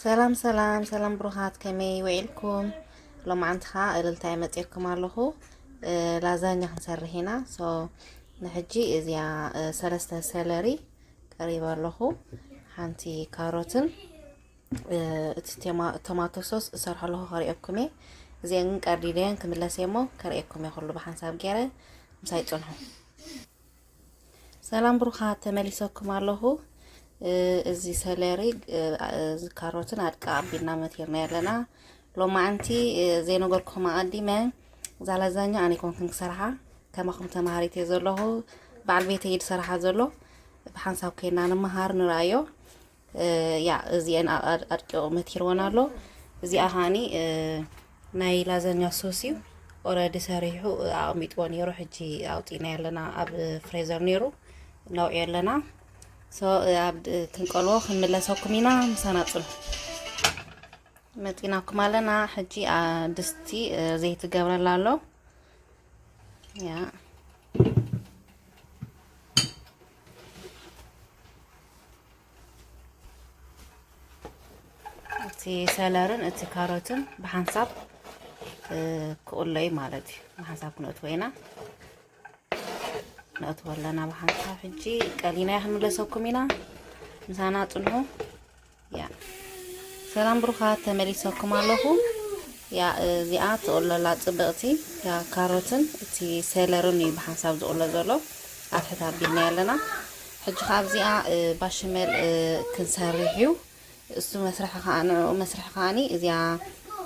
ሰላም ሰላም ሰላም ብሩኻት፣ ከመይ ውዒልኩም? ሎማዓንቲ ኸዓ እልልታ የመፅየኩም ኣለኹ። እ፣ ላዛኛ ክንሰርሕ ኢና። ሶ ንሕጂ እዚኣ፣ እ፣ ሰለስተ ሰለሪ ቀሪበ ኣለኹ፣ ሓንቲ ካሮትን፣ እ፣ እቲ ቴማ-፣ ቶማቶ ሶስ እሰርሖ ኣለኹ፣ ከርእየኩም እየ። እዚአን ግን ቀርዲደየን ክምለስ እየ እሞ ከርእየኩም እየ፣ ኩሉ ብሓንሳብ ገይረ። ምሳይ ፅንሑ። ሰላም ብሩኻት፣ ተመሊሰኩም ኣለኹ። እ፣ እዚ ሰለሪ፣ እ፣ እዚ ካሮትን ኣድቃ ኣቢልና መቲርና ኣለና። ሎማዓንቲ፣ እ፣ ዘይነገርኩም ኣቐዲመ፣ እዛ ላዛኛ ኣነ ኣይኮንኩን ክሰርሓ፣ ከማኹም ተማሃሪት እየ ዘለኹ። በዓል ቤተይ እዩ ዝሰርሓ ዘሎ። ብሓንሳብ ኮይና ንመሃር ንርኣዮ። እ፣ ያ፣ እዚአን ኣ-፣ ኣድ-፣ ኣድቂቑ መቲርወን ኣሎ። እዚኣ ኸዓኒ፣ እ፣ ናይ ላዛኛ ሶስ እዩ። ኦረዲ ሰሪሑ፣ እ፣ ኣቐሚጥዎ ነይሩ። ሕጂ ኣውፂእና ኣለና፣ ኣብ ፍሬዘር ነይሩ፣ ነውዒ ኣለና። ሶ፣ እ፣ ኣብ ድ-፣ ክንቀልዎ ክንምለሰኩም ኢና፣ ምሳና ፅኑ። መፂናኩም ኣለና። ሕጂ፣ ኣ፣ ድስቲ፣ እ፣ ዘይቲ ገብረላ ኣሎ። ያ። እቲ ሰለርን እቲ ካሮትን ብሓንሳብ፣ እ፣ ክቕለዩ ማለት እዩ። ብሓንሳብ ክነእትዎ ኢና። ነእትዎ ኣለና ብሓንሳብ። ሕጂ ቀሊና ክንምለሰኩም ኢና። ምሳና ጽንሑ። ያ። ሰላም ብሩኻት፣ ተመሊሰኩም ኣለኹ። ያ፣ እዚኣ ትቕሎ ኣላ ጽብቕቲ። ያ፣ ካሮትን እቲ ሰለርን እዩ ብሓንሳብ ዝቕሎ ዘሎ። ኣብ ትሕቲ ኣቢልና ኣለና። ሕጂ ኸዓ ኣብዚኣ፣ እ፣ ባሽመል፣ እ፣ ክንሰርሕ እዩ። እሱ መስርሒ ኸዓ፣ ንዕኡ መስርሒ ኸዓኒ እዚኣ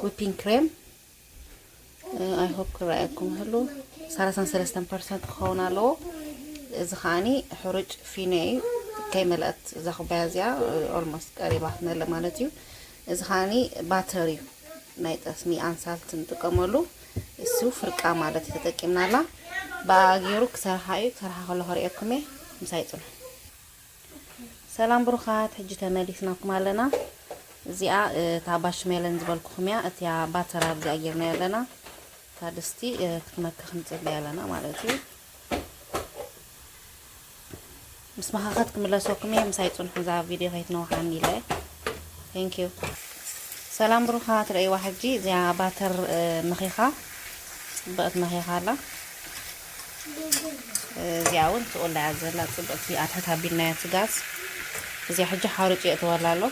ዊፒንግ ክሬም፣ እ፣ I hope ክረኣየኩም ይህሉ። ሰላሳን ሰለስተን ፐርሰንት ክኸውን ኣለዎ። እዚ ኸዓኒ ሕሩጭ ፊኖ እዩ። ከይመልአት እዛ ኩባያ እዚኣ፣ እ፣ ኦልሞስት ቀሪባ ክትመልእ ማለት እዩ። እዚ ኸዓኒ ባተር እዩ። ናይ ጠስሚ ኣንሳልት ንጥቀመሉ። እሱ ፍርቃ ማለት እዩ ተጠቂምናላ። ብኣ ገይሩ ክሰርሓ እዩ። ክሰርሓ ከሎ ከርእየኩም እየ። ምሳይ ጽንሑ። ሰላም ብሩኻት፣ ሕጂ ተመሊስናኩም ኣለና። እዚኣ፣ እ፣ እታ ባሽሜለን ዝበልኩኹም እያ። እቲያ ባተር ኣብዚኣ ጌርናዮ ኣለና። እታ ድስቲ፣ እ፣ ክትመክኽ ንጽበያ ኣለና ማለት እዩ። ምስ መኸኸት ክምለሰኩም እየ፣ ምሳይ ጽንሑ፣ እዛ ቪድዮ ከይትነውሓኒ ኢለ። Thank you። ሰላም ብሩኻት፣ ርእይዋ ሕጂ እዚኣ ባተር፣ እ፣ መኺኻ፣ ጽብቕቲ መኺኻ ኣላ። እዚኣ እውን ትቑላ እያ ዘላ፣ ጽብቕቲ ኣትሕት ኣቢልናያ እቲ ጋዝ። እዚኣ ሕጂ ሓሩጭ የእትወላ ኣሎ።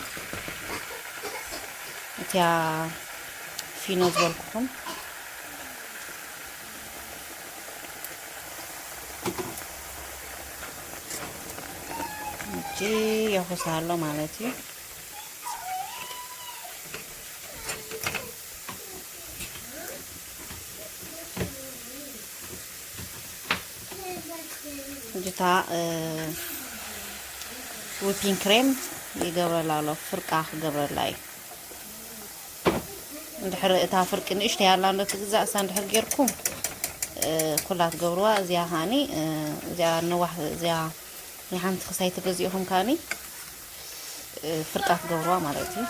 እቲያ ፊኖ ዝበልኩኹም። ሕጂ የኹሳ ኣሎ ማለት እዩ። ሕጂ እታ፣ እ፣ ዊፒንግ ክሬም ይገብረላ ኣሎ፣ ፍርቃ ክገብረላ እዩ። እንድሕር እታ ፍርቂ ንእሽተይ ኣላ እንዶ ትግዛእ፣ እሳ እንድሕር ጌርኩም፣ እ፣ ኩላ ትገብርዋ። እዚኣ ከዓኒ፣ እ፣ እዚኣ ነዋሕ፣ እዚኣ ናይ ሓንቲ ክሳይ ተገዚእኹም ከዓኒ፣ እ፣ ፍርቃ ትገብርዋ ማለት እዩ።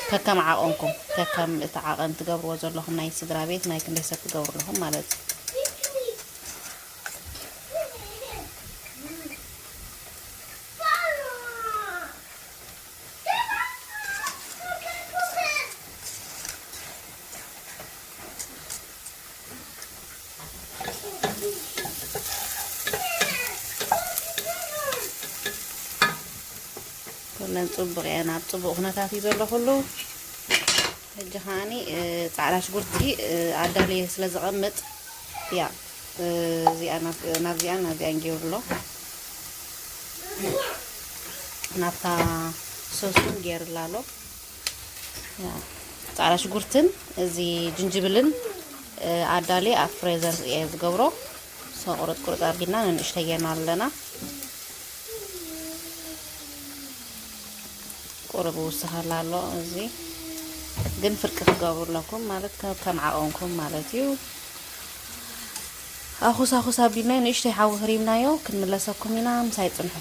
ከከም ዓቐንኩም፣ ከከም እቲ ዓቐን ትገብርዎ ዘለኹም ናይ ስድራ ቤት ናይ ክንደይ ሰብ ትገብሩ ኣለኹም ማለት እዩ። ኩለን ጽቡቕ እየን፣ ኣብ ጽቡቕ ኩነታት እዩ ዘሎ ኩሉ። ሕጂ ከዓኒ፣ እ፣ ጻዕዳ ሽጉርቲ፣ እ፣ ኣዳልየ ስለ ዘቐምጥ፣ ያ፣ እ፣ እዚኣ ናብ፣ ናብዚኣን ናብዚኣን ገይሩ ኣሎ። ናብታ ሶስ እውን ገይርላ ኣሎ። ያ፣ ጻዕዳ ሽጉርትን እዚ ጅንጅብልን፣ እ፣ ኣዳልየ ኣብ ፍሬዘር እየ ዝገብሮ። ሶ ቁርጥ ቁርጥ ኣቢልና ንንእሽተይ ጌርና ኣለና። ቁሩብ ውስኸላ ኣሎ። እዚ ግን ፍርቂ ክትገብሩ ኣለኩም፣ ማለት ከ-፣ ከም ዓቐንኩም ማለት እዩ። ኣኹስ ኣኹስ ኣቢልና ንእሽተይ ሓዊ ህሪምናዮ፣ ክንምለሰኩም ኢና፣ ምሳይ ጽንሑ።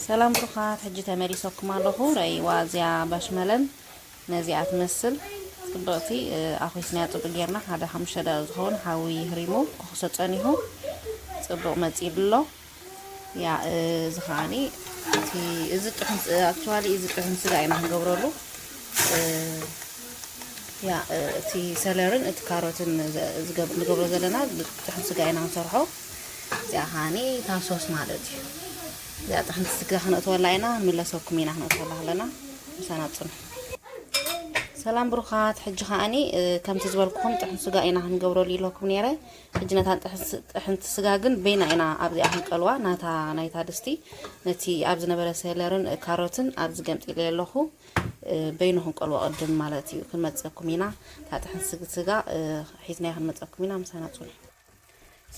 ሰላም ብሩኻት፣ ሕጂ ተመሊሰኩም ኣለኹ። ረእይዋ እዚኣ ባሽመለን ነዚኣ ትመስል ጽብቕቲ፣ እ፣ ኣኹስናያ ጽቡቕ ጌርና፣ ሓደ ሓሙሽተ ደቂቕ ዝኸውን ሓዊ ህሪሙ ክኹሶ ጸኒሑ ጽቡቕ መጺሉ ኣሎ። ያ፣ እ፣ እዚ ከዓኒ እቲ፣ እዚ ጥሑን ስ-፣ ኣክቹዋሊ እዚ ጥሑን ስጋ ኢና ክንገብረሉ። እ፣ ያ፣ እ፣ እቲ ሰለርን እቲ ካሮትን ዘ-፣ ዝገብ-፣ ንገብሮ ዘለና ጥሑን ስጋ ኢና ክንሰርሖ። እዚኣ ከዓኒ እታ ሶስ ማለት እዩ። እዚኣ ጥሕንቲ ስጋ ክነእትወላ ኢና፣ ንመለሰኩም ኢና ክነእትወላ ከለና። ምሳና ጽኑ። ሰላም ብሩኻት፣ ሕጂ ከዓኒ፣ እ፣ ከምቲ ዝበልኩኹም ጥሕንቲ ስጋ ኢና ክንገብረሉ ኢለኩም ነይረ። ሕጂ ነታ ጥሕስ-፣ ጥሕንቲ ስጋ ግን በይና ኢና ኣብዚኣ ክንቀልዋ፣ ናታ ናይታ ድስቲ፣ ነቲ ኣብ ዝነበረ ሰለርን ካሮትን ኣብዚ ገምጢለ ኣለኹ። እ፣ በይኑ ክንቀልዎ ቅድም ማለት እዩ። ክንመጸኩም ኢና። እታ ጥሕንቲ ስግ-፣ ስጋ፣ እ፣ ሒዝናያ ክንመጸኩም ኢና። ምሳና ጽኑ።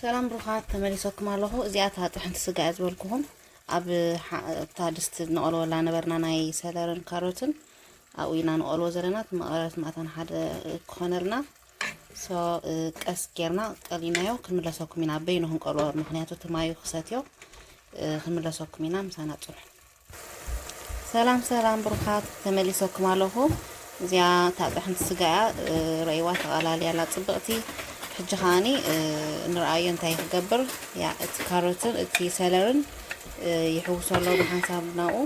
ሰላም ብሩኻት፣ ተመሊሰኩም ኣለኹ። እዚኣ እታ ጥሕንቲ ስጋ እያ ዝበልኩኹም። ኣብ ሓ-፣ እታ ድስቲ ንቐልወላ ነበርና ናይ ሰለርን ካሮትን ኣብኡ ኢና ንቐልዎ ዘለና። እቲ መቐረት መእተን ሓደ ክኾነልና። ሶ፣ እ፣ ቀስ ጌርና ቀሊናዮ ክንምለሰኩም ኢና። በይኑ ክንቀልዎ፣ ምኽንያቱ እቲ ማዩ ክሰትዮ፣ እ፣ ክንምለሰኩም ኢና። ምሳና ጽኑ። ሰላም ሰላም ብሩኻት፣ ተመሊሰኩም ኣለኹ። እዚኣ እታ ጥሕንቲ ስጋ እያ፣ እ፣ ረእይዋ ተቓላልያ ኣላ ጽብቕቲ። ሕጂ ከዓኒ፣ እ፣ ንርኣዮ እንታይ ክገብር። ያ፣ እቲ ካሮትን እቲ ሰለርን፣ እ፣ ይሕውሶ ኣሎ ብሓንሳብ ናብኡ፣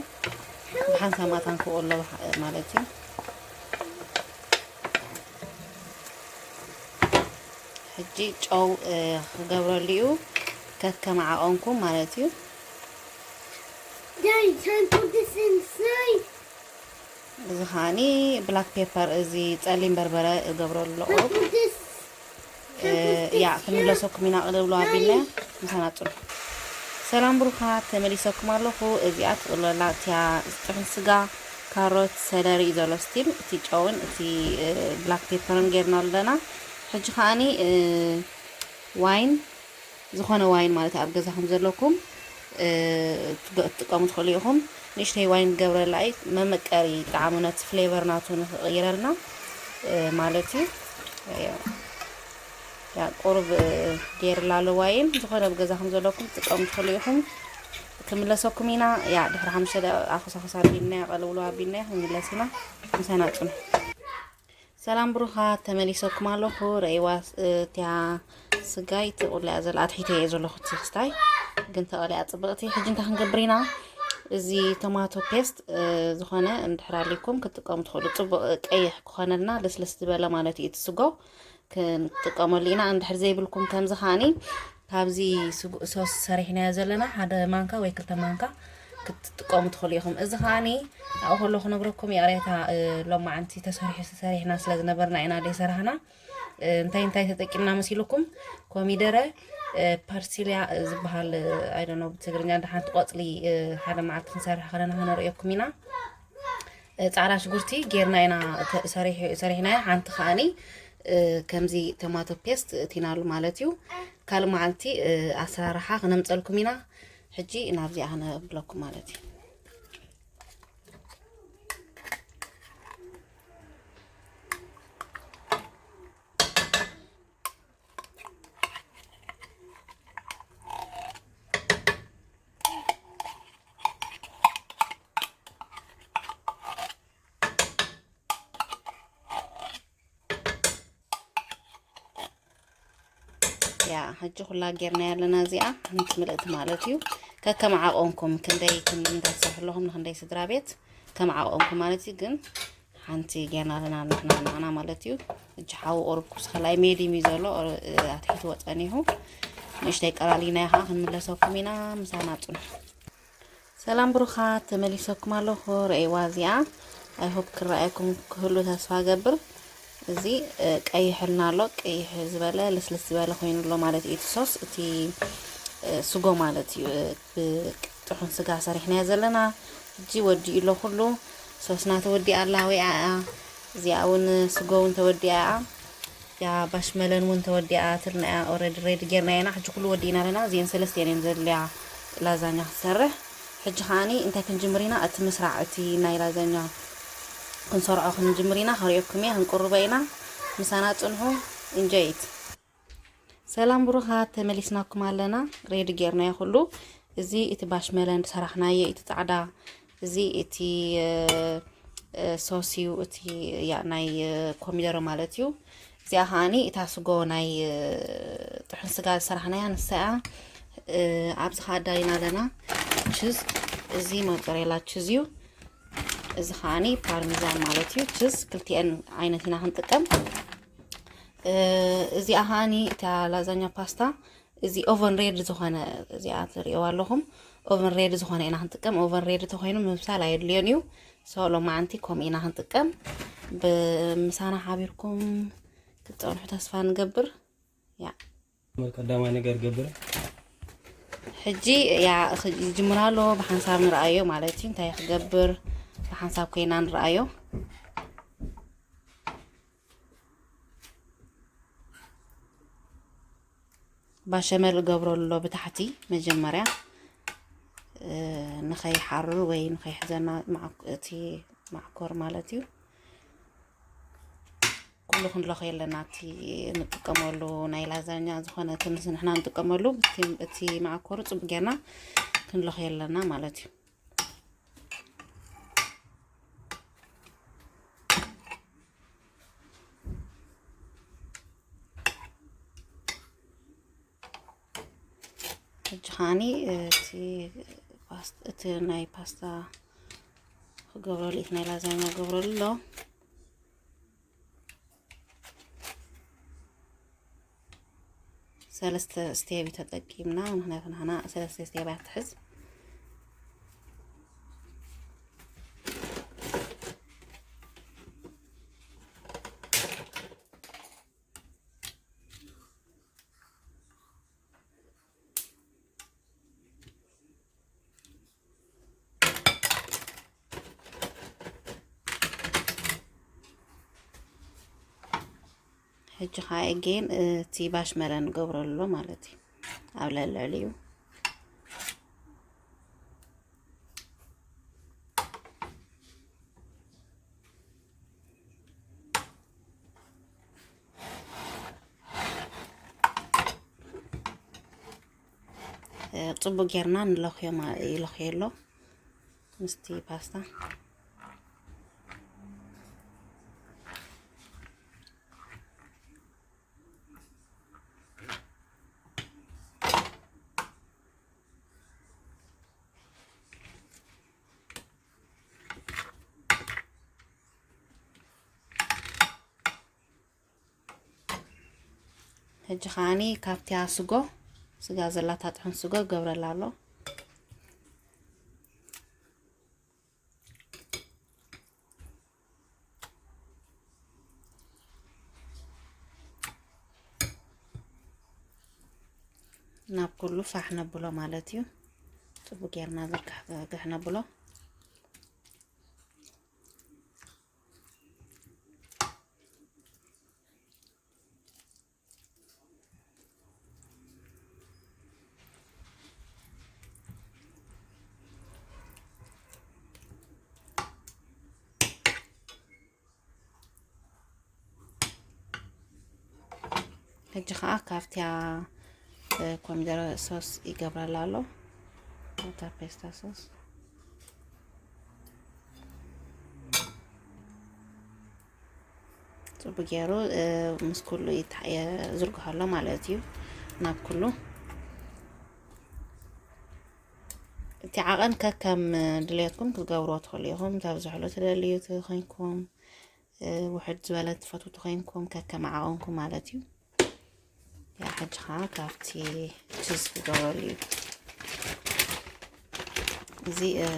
ብሓንሳብ ማታን ክብኡ ኣሎ ብሓ-፣ ማለት እዩ። ሕጂ ጨው፣ እ፣ ክገብረሉ እዩ፣ ከከም ዓቐንኩም ማለት እዩ። Daddy, can I put this inside? እዚ ከዓኒ ብላክ ፔፐር፣ እዚ ጸሊም በርበረ እገብረሉ ኣለኹ። Can I put this? እ፣ Can I put ያ፣ this here? ክንምለሰኩም ኢና፣ ቅልብሎ ኣቢልና ምሳና ጽኑ። ሰላም ብሩኻት፣ ተመሊሰኩም ኣለኹ። እዚኣ ትቕለላ እቲያ ጥሑን ስጋ፣ ካሮት፣ ሰለሪ እዩ ዘሎ ስቲል። እቲ ጨውን እቲ፣ እ፣ ብላክ ፔፐርን ጌርና ኣለና። ሕጂ ከዓኒ፣ እ፣ ዋይን፣ ዝኾነ ዋይን ማለት ኣብ ገዛኹም ዘለኩም፣ እ፣ ትገ-፣ ትጥቀሙ ትኽእሉ ኢኹም። ንእሽተይ ዋይን ገብረላ እዩ፣ መመቀሪ ጣዕሙ ነቲ ፍሌቨር ናቱ ንኽቕይረልና፣ እ፣ ማለት እዩ። ያ፣ ያ ቁሩብ፣ እ፣ ገይርላ ኣሎ ዋይን። ዝኾነ ኣብ ገዛኹም ዘለኩም ትጥቀሙ ትኽእሉ ኢኹም። ክምለሰኩም ኢና። ያ፣ ድሕሪ ሓሙሽተ ደቂቃ ኣኹሳኹሳ ኣቢልና፣ ቀልውሎ ኣቢልና ክንምለስ ኢና። ምሳና ጽኑ። ሰላም ብሩኻት፣ ተመሊሰኩም ኣለኹ። ረእይዋ፣ እ፣ እቲያ ስጋይ ትቑልያ ዘላ ኣትሒተ እየ ዘለኹ፣ እቲ ክስታይ ግን ተቐሊያ ጽብቕቲ። ሕጂ እንታይ ክንገብር ኢና? እዚ ቶማቶ ፔስት፣ እ፣ ዝኾነ እንድሕር ኣሊኩም ክትጥቀሙ ትኽእሉ። ጽቡቕ ቀይሕ ክኾነልና፣ ልስልስ ዝበለ ማለት እዩ። እቲ ስጎ ክንጥቀመሉ ኢና። እንድሕር ዘይብልኩም ከምዚ ከዓኒ ካብዚ ስጉ-፣ ሶስ ሰሪሕናዮ ዘለና ሓደ ማንካ ወይ ክልተ ማንካ ክትጥቀሙ ትኽእሉ ኢኹም። እዚ ከዓኒ ኣብኡ ከሎ ክነግረኩም ይቕሬታ፣ እ፣ ሎማዓንቲ ተሰሪሑ ሰሪሕና ስለ ዝነበርና ኢና ዘይሰራሕና። እ፣ እንታይ እንታይ ተጠቂምና መሲልኩም? ኮሚደረ፣ እ፣ ፐርሲልያ ዝበሃል፣ እ፣ I don't know ብትግርኛ፣ እንዳ ሓንቲ ቆጽሊ፣ እ፣ ሓደ መዓልቲ ክንሰርሕ ከለና ከነርእየኩም ኢና። እ፣ ጻዕዳ ሽጉርቲ ጌርና ኢና ተ-፣ ሰሪሕ-፣ ሰሪሕናዮ። ሓንቲ ከዓኒ፣ እ፣ ከምዚ ቶማቶ ፔስት እቲናሉ ማለት እዩ። ካልእ መዓልቲ፣ እ፣ ኣሰራርሓ ክነምጸልኩም ኢና። ሕጂ ናብዚኣ ክነብለኩም ማለት እዩ። ያ፣ ሕጂ ኩላ ጌርና ያለና እዚኣ ሓንቲ ምልእቲ ማለት እዩ። ከከም ዓቐንኩም ክንደይ፣ ክንደይ እንዳትሰርሑ ኣለኹም፣ ንክንደይ ስድራ ቤት ከም ዓቐንኩም ማለት እዩ። ግን ሓንቲ ጌርና ኣለና ንሕና ንዓና ማለት እዩ። ሕጂ ሓዊ ቁሩብ ክስኸላይ ሜዲም እዩ ዘሎ፣ ኦር-፣ ኣትሒትዎ ጸኒሑ። ንእሽተይ ቀላሊና ኢኻ ክንምለሰኩም ኢና፣ ምሳና ጽኑ። ሰላም ብሩኻት፣ ተመሊሰኩም ኣለኹ። ረእይዋ እዚኣ። I hope ክረኣየኩም ክህሉ ተስፋ ገብር። እዚ፣ እ፣ ቀይሕልና ኣሎ። ቀይሕ ዝበለ፣ ልስልስ ዝበለ ኮይኑ ኣሎ ማለት እዩ። እቲ ሶስ፣ እቲ፣ እ፣ ስጎ ማለት እዩ። እ፣ ብጥሑን ስጋ ሰሪሕናዮ ዘለና። ሕጂ ወዲኡ ኣሎ ኩሉ። ሶስና ተወዲኣ ኣላ ወይ ኣኣ። እዚኣ እውን፣ ስጎ እውን ተወዲኣ ኣኣ። ያ ባሽመለን እውን ተወዲኣትልና እያ። ኦልሬዲ ሬዲ ጌርና ኢና። ሕጂ ኩሉ ወዲእና ኣለና። እዚአን ሰለስቲአን እየን ዘድልያ ላዛኛ ክትሰርሕ። ሕጂ ከዓኒ እንታይ ክንጅምር ኢና? እቲ ምስራዕ፣ እቲ ናይ ላዛኛ ክንሰርዖ ክንጅምር ኢና። ከርእየኩም እየ፣ ክንቁርቦ ኢና። ምሳና ጽንሑ። ኢንጆይ ኢት። ሰላም ብሩኻት፣ ተመሊስናኩም ኣለና። ሬዲ ጌርናዮ ኩሉ። እዚ እቲ ባሽመለን ዝሰራሕናዮ፣ እቲ ጻዕዳ፣ እዚ እቲ፣ እ፣ እ፣ ሶስ እዩ፣ እቲ፣ ያ፣ ናይ፣ እ፣ ኮሚደረ ማለት እዩ። እዚኣ ከዓኒ እታ ስጎ ናይ፣ እ፣ ጥሑን ስጋ ዝሰራሕናያ ንሳ እያ። እ፣ ኣብዚ ከኣ ኣዳሊና ኣለና ችዝ። እዚ ሞጸሬላ ችዝ እዩ። እዚ ከዓኒ ፓርሚዛን ማለት እዩ። ችዝ ክልቲኤን ዓይነት ኢና ክንጥቀም። እ፣ እዚኣ ከዓኒ እታ ላዛኛ ፓስታ፣ እዚ ኦቨን ሬድ ዝኾነ፣ እዚኣ ትርእይዋ ኣለኹም፣ ኦቨን ሬድ ዝኾነ ኢና ክንጥቀም። ኦቨን ሬድ ተኾይኑ ምብሳል ኣየድልዮን እዩ። ሶ ሎማዓንቲ ከምኡ ኢና ክንጥቀም። ብምሳና ሓቢርኩም ክትጸንሑ ተስፋ ንገብር። ያ። ቀዳማይ ነገር ገብር። ሕጂ ያ፣ ይጅምር ኣሎ። ብሓንሳብ ንርኣዮ ማለት እዩ። እንታይ ክገብር፣ ብሓንሳብ ኮይና ንርኣዮ። ባሸመል እገብሮ ኣሎ ብታሕቲ መጀመርያ፣ እ፣ ንኸይሓርር ወይ ንኸይሕዘና ማዕኮ-፣ እቲ ማዕኮር ማለት እዩ። ኩሉ ክንለኽዮ ኣለና። እቲ እንጥቀመሉ ናይ ላዛኛ ዝኾነ እቲ ምስ ንሕና እንጥቀመሉ፣ እቲ፣ እቲ ማዕኮሩ ጽቡቅ ጌርና ክንለኽዮ ኣለና ማለት እዩ። ሕጂ ከዓኒ እቲ ፓስት-፣ እቲ ናይ ፓስታ ክገብረሉ፣ እቲ ናይ ላዛኛ ክገብረሉ ኣሎ። ሰለስተ ስቴፕ ተጠቂምና፣ ምኽንያቱ ንሕና ሰለስተ ስቴፕ እያ ትሕዝ። ሕጂ ኸዓ ኤጌን እቲ ባሽመለ ንገብረሉ ኣሎ ማለት እዩ። ኣብ ልዕሊኡ ጽቡቅ ጌርና ንለኽዮ ማ-፣ ይለኽዮ ኣሎ ምስቲ ፓስታ። ሕጂ ከዓኒ ካብቲያ ስጎ፣ ስጋ ዘላታ ጥሑን ስጎ ገብረላ ኣሎ። ናብ ኩሉ ፋሕ ነብሎ ማለት እዩ። ጽቡቅ ጌርና ዝርግሕ፣ ዝርግሕ ነብሎ። ሕጂ ኸዓ ካብቲያ፣ እ፣ ኮሚደረ ሶስ ይገብረላ ኣሎ። እታ ፔስታ ሶስ ጽቡቅ ገይሩ፣ እ፣ ምስ ኩሉ ይታ-፣ የዝርግሖ ኣሎ ማለት እዩ። ናብ ኩሉ እቲ ዓቐን ከከም ድልየትኩም ክትገብርዎ ትኽእሉ ኢኹም። ተብዝሕሉ ትደልዩ ተኾይንኩም፣ እ፣ ውሕድ ዝበለ ትፈትዉ ተኾይንኩም፣ ከከም ዓቐንኩም ማለት እዩ። ያ፣ ሕጂ ኸዓ ካብቲ ቺዝ ክገብረሉ እዩ። እዚ፣ እ፣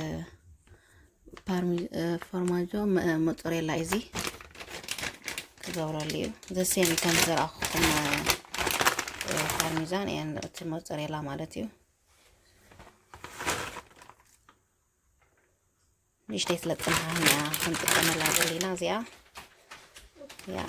ፓርሚ-፣ እ፣ ፎርማጆ መ-፣ ሞጾሬላ እዚ ክገብረሉ እዩ። ዘሴም ከም ዘርኣኹኹም፣ እ፣ ፓርሚዛን እየን እቲ ሞጾሬላ ማለት እዩ። ንእሽተይ ስለ ዝጸንሓ ኢና ክንጥቀመላ ዘለና እዚኣ። ያ።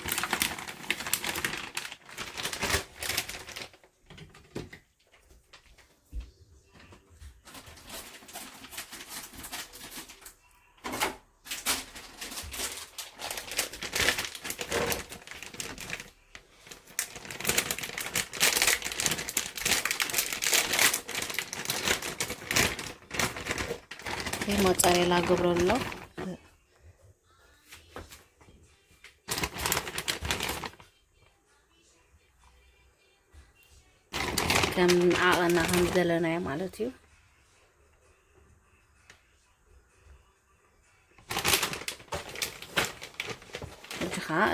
ይህ ሞዛሬላ ገብሮ ኣሎ። ከም ዓቐና ከም ዝደለናዮ ማለት እዩ።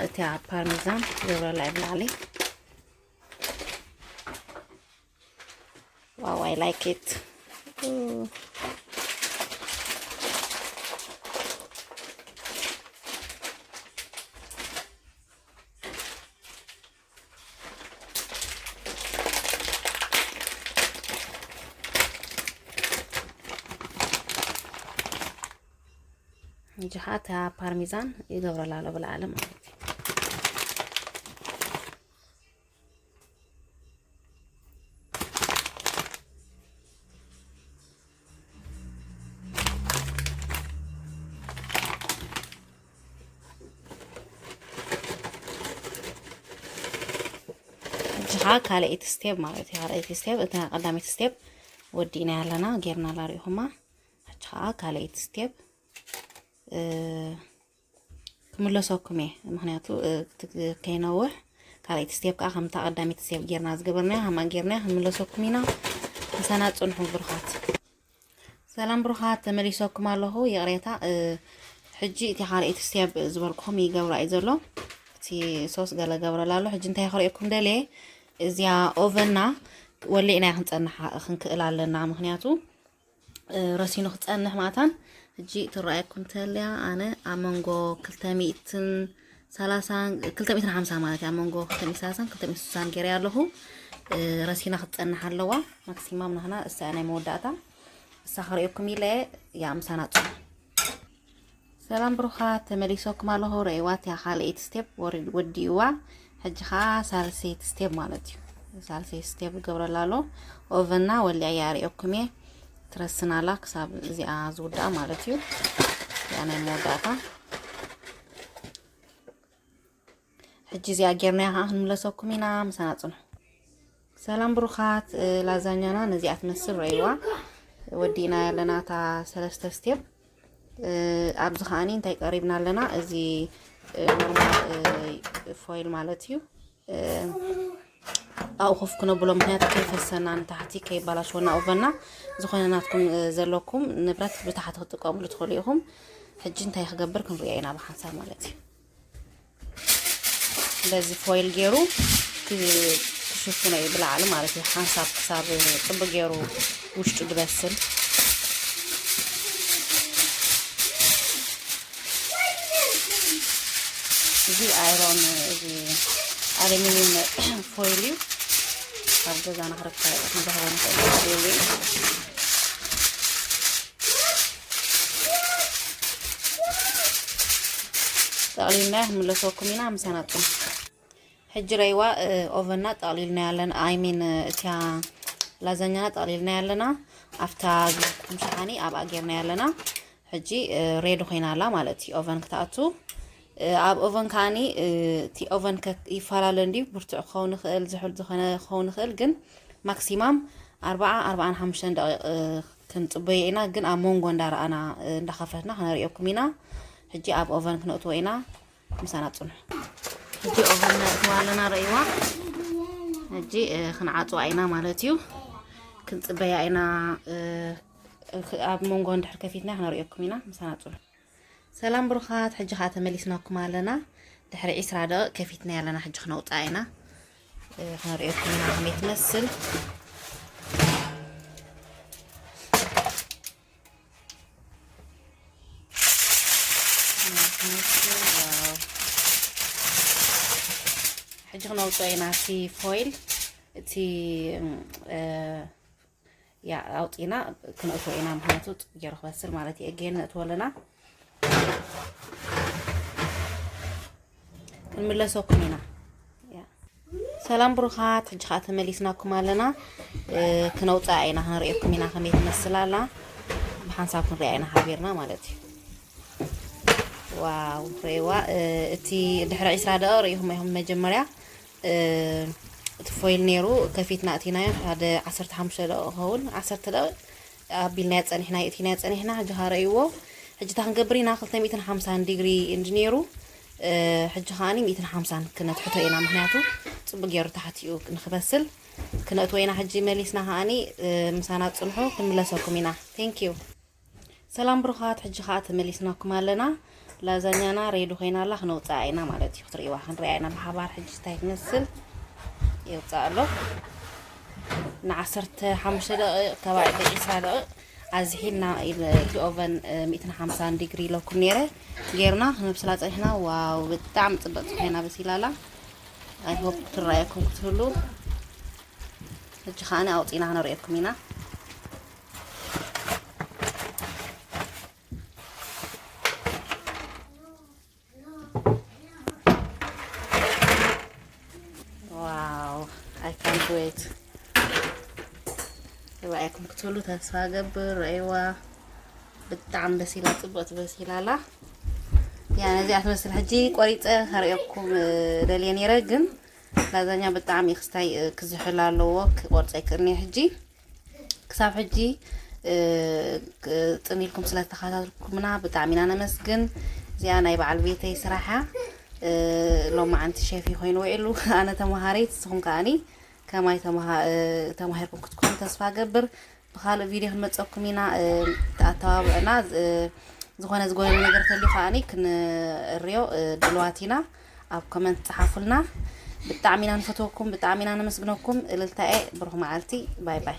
እቲኣ ፓርሜዛን ገብረላ እየ ብላዕሊ። Wow, I like it. እንጂ ኸዓ እታ ፓርሜዛን ይገብረላ ኣሎ ብላዕሊ ማለት እዩ። እጅኻ ካልኣይቲ ስቴፕ ማለት እዩ። ካልኣይቲ ስቴፕ፣ እታ ቀዳመይቲ ስቴፕ ወዲእና ያለና ጌርና ላሪኹማ። ሕጂ ኸዓ ካልኣይቲ ስቴፕ ክምለሰኩም እየ። ምኽንያቱ ከይነውሕ ካልኣይቲ ስቴፕ ከዓ ከምታ ቀዳመይቲ ስቴፕ ጌርና ዝገበርናዮ ሃማ ጌርና ክንምለሰኩም ኢና። ምሳና ፅንሑ ብሩኻት። ሰላም ብሩኻት፣ ተመሊሰኩም ኣለኹ። ይቕሬታ፣ ሕጂ እቲ ካልኣይቲ ስቴፕ ዝበልኩኹም ይገብራ እዩ ዘሎ። እቲ ሶስ ገለ ገብረላ ኣሎ። ሕጂ እንታይ ክርእየኩም ደልየ፣ እዚኣ ኦቨንና ወሊዕና ክንፀንሓ ክንክእል ኣለና። ምኽንያቱ ረሲኑ ክፀንሕ ማእታን። ሕጂ ትረኣየኩም ተልያ ኣነ ኣብ መንጎ ክልተ ሚእትን ሰላሳን ክልተ ሚእትን ሓምሳ ማለት እዩ። ኣብ መንጎ ክልተ ሚእትን ሰላሳን ክልተ ሚእትን ስሳን ገይረ ኣለኹ። ረሲና ክትፀንሕ ኣለዋ። ማክሲማም ናህና እሳ ናይ መወዳእታ እሳ ክርእየኩም ኢለ እያ ምሳና ፅኑ። ሰላም ብሩኻት፣ ተመሊሰኩም ኣለኹ። ረእይዋ እቲኣ ካልኣይቲ ስቴፕ ወዲእዋ። ሕጂ ኸዓ ሳልሰይቲ ስቴፕ ማለት እዩ። ሳልሰይቲ ስቴፕ ገብረላ ኣሎ። ኦቨንና ወሊዐያ ኣርእየኩም እየ። ትረስናላ ክሳብ እዚኣ ዝውዳእ ማለት እዩ። እዚኣ ናይ መወዳእታ። ሕጂ እዚኣ ጌርናያ ኸዓ ክንምለሰኩም ኢና። ምሳና ፅንሑ። ሰላም ብሩኻት፣ ላዛኛና ነዚኣ ትመስል ረእይዋ። ወዲእና ያለና እታ ሰለስተ ስቴፕ። ኣብዚ ከዓኒ እንታይ ቀሪብና ኣለና? እዚ ኖርማል ፎይል ማለት እዩ። ኣብኡ ኮፍ ክነብሎ፣ ምክንያቱ ከይፈሰና ንታሕቲ ከይባላሽወና ኦቨና። ዝኾነ ናትኩም ዘለኩም ንብረት ብታሕቲ ክትጥቀምሉ ትኽእሉ ኢኹም። ሕጂ እንታይ ክገብር ክንሪኦ ኢና ብሓንሳብ ማለት እዩ። በዚ ፎይል ገይሩ ክሽፍኖ እዩ ብላዕሊ ማለት እዩ። ሓንሳብ ክሳብ ጽቡቅ ገይሩ ውሽጡ ዝበስል። እዚ ኣይሮን፣ እዚ ኣሉሚኒየም ፎይል እዩ። ኣብ ገዛና ክርከብ ክንረኽቦ ንኽእል እዩ። ጠቕሊልና ክንምለሰኩም ኢና። ምሳና ጽኑ። ሕጂ ረይዋ ኦቨንና ጠቕሊልና ያለን፣ I mean እቲያ ላዛኛና ጠቕሊልና ያለና። ኣብታ ዝኩም ሸሓኒ ኣብኣ ጌርና ያለና። ሕጂ ሬዲ ኮይና ኣላ ማለት እዩ ኦቨን ክትኣቱ። ኣብ ኦቨን ከዓኒ እቲ ኦቨን ይፈላለ እንዲዩ፣ ብርቱዕ ክኸውን ይኽእል፣ ዝሑል ዝኾነ ክኸውን ይኽእል፣ ግን ማክሲማም ኣርባዓ ኣርባዓን ሓሙሽተን ደቂቕ ክንጽበዮ ኢና። ግን ኣብ መንጎ እንዳረኣና እንዳኸፈትና ክነርእየኩም ኢና። ሕጂ ኣብ ኦቨን ክነእትዎ ኢና። ምሳና ጽንሑ። ሕጂ ኦቨን ነእትዋ ኣለና፣ ረእይዋ። ሕጂ ክንዓጽዋ ኢና ማለት እዩ። ክንጽበያ ኢና። ኣብ መንጎ እንድሕር ከፊትና ክነርእየኩም ኢና። ምሳና ጽንሑ። ሰላም ብሩኻት፣ ሕጂ ኸዓ ተመሊስናኩም ኣለና። ድሕሪ ዒስራ ደቂቕ ከፊትና ኣለና። ሕጂ ክነውፅኣ ኢና። ክነርእየኩም ኢና ከመይ ትመስል። ሕጂ ክነውፅኦ ኢና እቲ ፎይል፣ እቲ ያ ኣውፂና ክነእትዎ ኢና። ምክንያቱ ፅቡቅ ገይሩ ክበስል ማለት እዩ። እጌን ነእትዎ ኣለና። ክንምለሰኩም ኢና። ሰላም ብሩኻት፣ ሕጂ ከዓ ተመሊስናኩም ኣለና። ክነውፅኣ ኢና፣ ክንርእየኩም ኢና ከመይ ትመስል ኣላ። ብሓንሳብ ክንሪኣ ኢና ሓቢርና ማለት እዩ። ዋው፣ ርእይዋ። እቲ ድሕሪ ዒስራ ደቂቕ ርእይኹም ኢኹም። መጀመርያ እቲ ፎይል ነይሩ፣ ከፊትና እቲናዮ ሓደ ዓሰርተ ሓሙሽተ ደቂቕ ይኸውን፣ ዓሰርተ ደቂቕ ኣቢልናዮ ጸኒሕና፣ ኣእቲናዮ ጸኒሕና። ሕጂ ኸኣ ረእይዎ። ሕጂ እታ ክንገብር ኢና፣ ክልተ ሚእትን ሓምሳን ዲግሪ እንዲ ነይሩ፣ ሕጂ ከኣኒ ሚእትን ሓምሳን ክነትሕቶ ኢና፣ ምኽንያቱ ጽቡቅ ገይሩ ታሕቲኡ ንኽበስል ክነእትዎ ኢና። ሕጂ መሊስና ከኣኒ ምሳና ጽንሑ፣ ክንምለሰኩም ኢና። Thank you። ሰላም ብሩኻት፣ ሕጂ ኸኣ ተመሊስናኩም ኣለና። ላዛኛና ሬዲ ኮይና ኣላ። ክነውፅኣ ኢና ማለት እዩ። ክትርእይዋ ክንሪኣ ኢና ብሓባር ሕጂ እንታይ ትመስል። የውፅእ ኣሎ። ንዓሰርተ ሓሙሽተ ደቂቕ ከባቢ ዕስራ ደቂቕ ኣዝሒልና ኢለ እቲ ኦቨን ሚእትን ሓምሳን ዲግሪ ኢለኩም ነይረ። ጌርና ክነብስላ ፀኒሕና። ዋው፣ ብጣዕሚ ፅብቕቲ ኮይና በሲላላ። ኣይ ሆፕ ትረኣየኩም ክትህሉ። ሕጂ ከዓኒ ኣውፂና ክነርእየኩም ኢና። ዋው፣ I can't wait። ተባዒኩም ክትብሉ ተስፋ ገብር። ረእይዋ፣ ብጣዕሚ በሲላ፣ ጽቡቅ ትበሲላላ። ያ ነዚኣ ትመስል። ሕጂ ቆሪጸ ከርእየኩም ደልየ ነይረ፣ ግን ላዛኛ ብጣዕሚ ክስታይ ክዝሕል ኣለዎ። ክቆርጸ ይክእልኒ ሕጂ። ክሳብ ሕጂ ጽን ኢልኩም ስለተኸታተልኩምና ብጣዕሚ ኢና ነመስግን። እዚኣ ናይ በዓል ቤተይ ስራሓ። ሎማዓንቲ ሸፊ ኮይኑ ውዒሉ። ኣነ ተምሃሪት፣ ንስኹም ከኣኒ ከማይ ተምሃ-፣ ተማሂርኩም ክትኮኑ ተስፋ ገብር። ብኻልእ ቪድዮ ክንመፀኩም ኢና። ተኣተባብዑና። ዝኾነ ዝጎደለ ነገር ተልዩ ከኣኒ ክንርእዮ ድልዋት ኢና። ኣብ ኮመንት ጸሓፉልና። ብጣዕሚ ኢና ንፈትወኩም፣ ብጣዕሚ ኢና ነመስግነኩም። እልልታኤ፣ ብሩኽ መዓልቲ። ባይ ባይ።